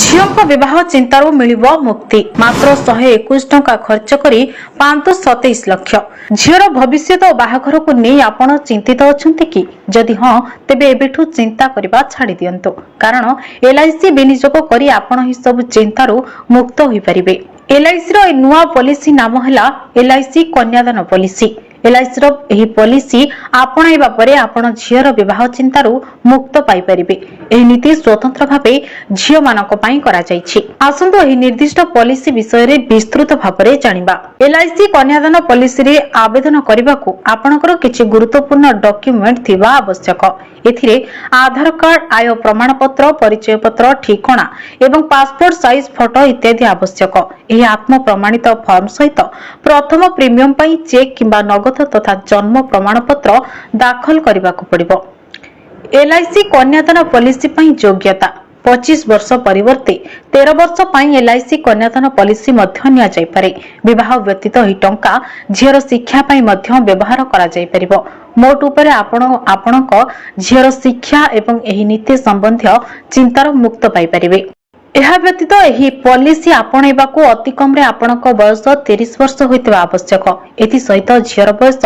ଝିଅଙ୍କ ବିବାହ ଚିନ୍ତାରୁ ମିଳିବ ମୁକ୍ତି। ମାତ୍ର 121 ଟଙ୍କା ଖର୍ଚ୍ଚ କରି ପାଆନ୍ତୁ 27 ଲକ୍ଷ। ଝିଅର ଭବିଷ୍ୟତ ଓ ବାହାଘରକୁ ନେଇ ଆପଣ ଚିନ୍ତିତ ଅଛନ୍ତି କି? ଯଦି ହଁ, ତେବେ ଏବେଠୁ ଚିନ୍ତା କରିବା ଛାଡ଼ି ଦିଅନ୍ତୁ। କାରଣ ଏଲ୍ଆଇସି ବିନିଯୋଗ କରି ଆପଣ ଏହି ସବୁ ଚିନ୍ତାରୁ ମୁକ୍ତ ହୋଇପାରିବେ। ଏଲ୍ଆଇସିର ଏହି ନୂଆ ପଲିସି ନାମ ହେଲା ଏଲ୍ଆଇସି କନ୍ୟାଦାନ ପଲିସି। ଏଲ୍ଆଇସିର ଏହି ପଲିସି ଆପଣାଇବା ପରେ ଆପଣ ଝିଅର ବିବାହ ଚିନ୍ତାରୁ ମୁକ୍ତ ପାଇପାରିବେ। ଏହି ନୀତି ସ୍ୱତନ୍ତ୍ର ଭାବେ ଝିଅମାନଙ୍କ ପାଇଁ କରାଯାଇଛି। ଆସନ୍ତୁ, ଏହି ନିର୍ଦ୍ଦିଷ୍ଟ ପଲିସି ବିଷୟରେ ବିସ୍ତୃତ ଭାବରେ ଜାଣିବା। ଏଲ୍ଆଇସି କନ୍ୟାଦାନ ପଲିସିରେ ଆବେଦନ କରିବାକୁ ଆପଣଙ୍କର କିଛି ଗୁରୁତ୍ୱପୂର୍ଣ୍ଣ ଡକ୍ୟୁମେଣ୍ଟ ଥିବା ଆବଶ୍ୟକ। ଏଥିରେ ଆଧାର କାର୍ଡ, ଆୟ ପ୍ରମାଣପତ୍ର, ପରିଚୟ ପତ୍ର, ଠିକଣା ଏବଂ ପାସପୋର୍ଟ ସାଇଜ ଫଟୋ ଇତ୍ୟାଦି ଆବଶ୍ୟକ। ଏହି ଆତ୍ମ ପ୍ରମାଣିତ ଫର୍ମ ସହିତ ପ୍ରଥମ ପ୍ରିମିୟମ ପାଇଁ ଚେକ୍ କିମ୍ବା ନଗଦ ତଥା ଜନ୍ମ ପ୍ରମାଣପତ୍ର ଦାଖଲ କରିବାକୁ ପଡ଼ିବ। ଏଲ୍ଆଇସି କନ୍ୟାଦାନ ପଲିସି ପାଇଁ ଯୋଗ୍ୟତା: 25 ବର୍ଷ ପରିବର୍ତ୍ତେ 13 ବର୍ଷ ପାଇଁ ଏଲ୍ଆଇସି କନ୍ୟାଦାନ ପଲିସି ମଧ୍ୟ ନିଆଯାଇପାରେ। ବିବାହ ବ୍ୟତୀତ ଏହି ଟଙ୍କା ଝିଅର ଶିକ୍ଷା ପାଇଁ ମଧ୍ୟ ବ୍ୟବହାର କରାଯାଇପାରିବ। ମୋଟ ଉପରେ ଆପଣ ଆପଣଙ୍କ ଝିଅର ଶିକ୍ଷା ଏବଂ ଏହି ନୀତି ସମ୍ବନ୍ଧୀୟ ଚିନ୍ତାର ମୁକ୍ତ ପାଇପାରିବେ। ଏହା ବ୍ୟତୀତ ଏହି ପଲିସି ଆପଣେଇବାକୁ ଅତି କମରେ ଆପଣଙ୍କ ବୟସ 30 ବର୍ଷ ହୋଇଥିବା ଆବଶ୍ୟକ। ଏଥିସହିତ ଝିଅର ବୟସ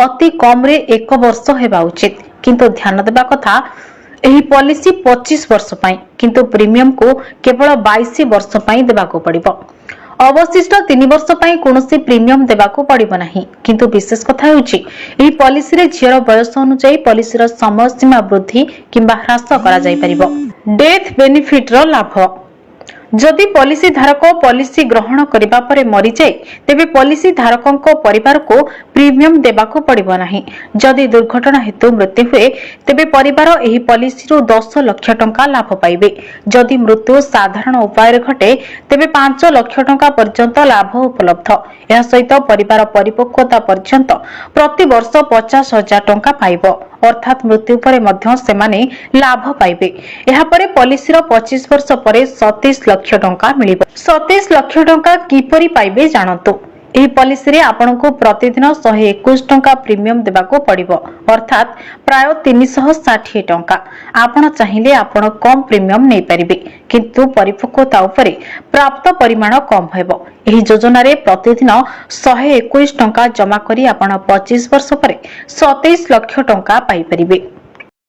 ଅତି କମରେ 1 ବର୍ଷ ହେବା ଉଚିତ। କିନ୍ତୁ ଧ୍ୟାନ ଦେବା କଥା, ଏହି ପଲିସି 25 ବର୍ଷ ପାଇଁ, କିନ୍ତୁ ପ୍ରିମିୟମକୁ କେବଳ 22 ବର୍ଷ ପାଇଁ ଦେବାକୁ ପଡ଼ିବ। ଅବଶିଷ୍ଟ 3 ବର୍ଷ ପାଇଁ କୌଣସି ପ୍ରିମିୟମ ଦେବାକୁ ପଡ଼ିବ ନାହିଁ। କିନ୍ତୁ ବିଶେଷ କଥା ହେଉଛି, ଏହି ପଲିସିରେ ଝିଅର ବୟସ ଅନୁଯାୟୀ ପଲିସିର ସମୟ ସୀମା ବୃଦ୍ଧି କିମ୍ବା ହ୍ରାସ କରାଯାଇପାରିବ। ଡେଥ୍ ବେନିଫିଟର ଲାଭ: ଯଦି ପଲିସି ଧାରକ ପଲିସି ଗ୍ରହଣ କରିବା ପରେ ମରିଯାଏ, ତେବେ ପଲିସି ଧାରକଙ୍କ ପରିବାରକୁ ପ୍ରିମିୟମ ଦେବାକୁ ପଡ଼ିବ ନାହିଁ। ଯଦି ଦୁର୍ଘଟଣା ହେତୁ ମୃତ୍ୟୁ ହୁଏ, ତେବେ ପରିବାର ଏହି ପଲିସିରୁ 10 ଲକ୍ଷ ଟଙ୍କା ଲାଭ ପାଇବେ। ଯଦି ମୃତ୍ୟୁ ସାଧାରଣ ଉପାୟରେ ଘଟେ, ତେବେ 5 ଲକ୍ଷ ଟଙ୍କା ପର୍ଯ୍ୟନ୍ତ ଲାଭ ଉପଲବ୍ଧ। ଏହା ସହିତ ପରିବାର ପରିପକ୍ୱତା ପର୍ଯ୍ୟନ୍ତ ପ୍ରତିବର୍ଷ 50,000 ଟଙ୍କା ପାଇବ। ଅର୍ଥାତ୍ ମୃତ୍ୟୁ ପରେ ମଧ୍ୟ ସେମାନେ ଲାଭ ପାଇବେ। ଏହାପରେ ପଲିସିର 25 ବର୍ଷ ପରେ 27 ଲକ୍ଷ ଟଙ୍କା ମିଳିବ। 27 ଲକ୍ଷ ଟଙ୍କା କିପରି ପାଇବେ, ଜାଣନ୍ତୁ। ଏହି ପଲିସିରେ ଆପଣଙ୍କୁ ପ୍ରତିଦିନ 121 ଟଙ୍କା ପ୍ରିମିୟମ ଦେବାକୁ ପଡ଼ିବ, ଅର୍ଥାତ୍ ପ୍ରାୟ 360 ଟଙ୍କା। ଆପଣ ଚାହିଁଲେ ଆପଣ କମ୍ ପ୍ରିମିୟମ ନେଇପାରିବେ, କିନ୍ତୁ ପରିପକ୍ୱତା ଉପରେ ପ୍ରାପ୍ତ ପରିମାଣ କମ୍ ହେବ। ଏହି ଯୋଜନାରେ ପ୍ରତିଦିନ 121 ଟଙ୍କା ଜମା କରି ଆପଣ 25 ବର୍ଷ ପରେ 27 ଲକ୍ଷ ଟଙ୍କା ପାଇପାରିବେ।